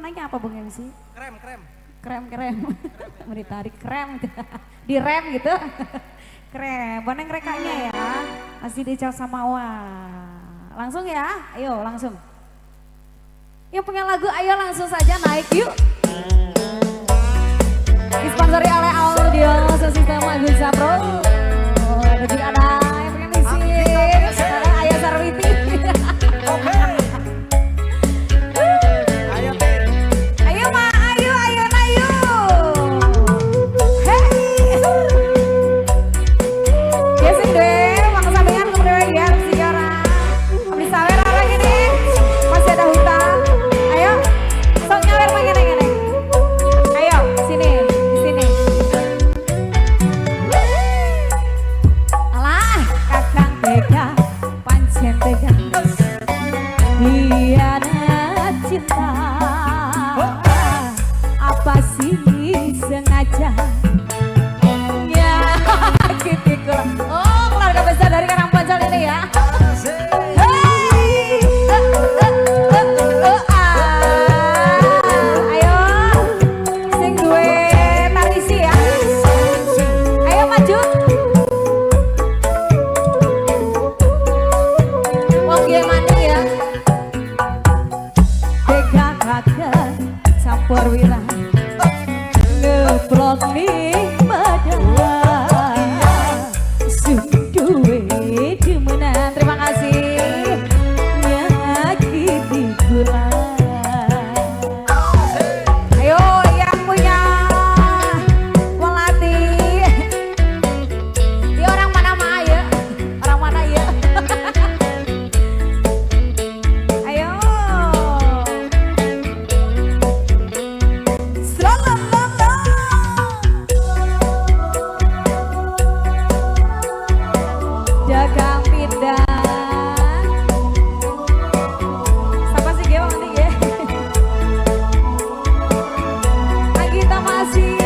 Warnanya apa Bung MC? Krem, krem. Krem, krem. Mau ditarik krem. Direm gitu. Krem. Boneng rekanya ya. Masih di Samawa. Langsung ya. Ayo langsung. Yang punya lagu ayo langsung saja naik yuk. Disponsori oleh Audio System Agusa Pro. Ada juga ada yang punya misi. Ayah Sarwiti. Oke. Ayo Tin. Ayo Ma, ayo, ayo, ayo. Hey. Ya sing deh, mang sampingan kemudian ya si orang. Abdi sawer orang ini. Masih ada hutan. Ayo, sok nyawer mangene ngene. Ayo, sini, di sini. Alah, kakang tega, pancen tega. Hianat cinta. Apa sih sengaja nyakiti kula. Oh, keluarga besar dari Karangponcol ini ya. Hey, eh, eh, eh, eh, ah. Ayo, sing duwe tarisi ya. Ayo maju. Wong gimana ya? Tega kakek campur wirang ngeblok ning badan sunduwe demenan. Terima kasih nyakiti kula. Ayo yang punya melati. Dia orang mana Ma ya? Orang mana ya? Ayo. Selalalala. Dagang pindah. Siapa sih ge wong ge? Anggita masih.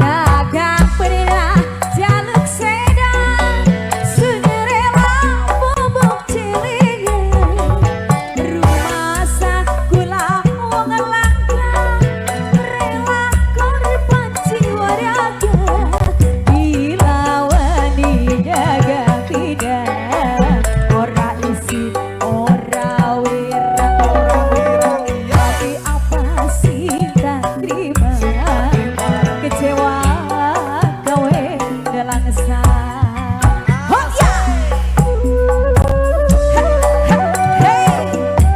Dagang pindah jaluk sedang sunyerela bubuk cilinge rumasa kula wong langka rela korban jiwa raga dilawani dagang pindah ora isi ora wirang tapi apa sih tak terima kecewa gawe nelangsa. Oh ya. Hey,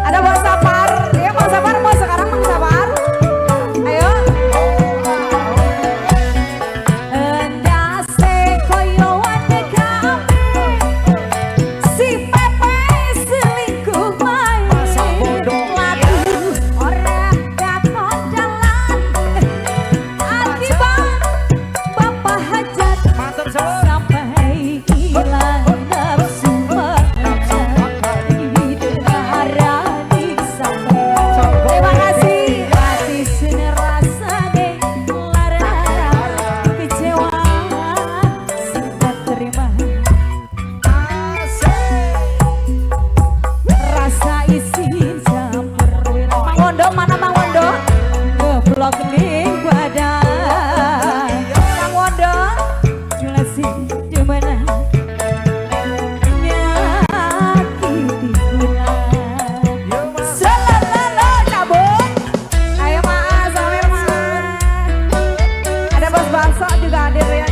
ada Bang Sapar. Ya Bang Sapar mau sekarang Bang Sapar. Ayo. Endase koyo kame si Pepe selingkuh mae. Latu ora katon jalan akibat bapak hajat Matur suwun. sampai hilang nafsu makan didarani sampai. Terima kasih. Hati rasane lara kecewa sing tak terima rasa isin campur wirang. Mang Wondo mana Mang Wondo? Ngeblok ning badan. Mang Wondo jelasin gimana nyakiti kula. Selalala cabut. Ayo Ma, sawer Ma. Ada bos bakso juga hadir ya.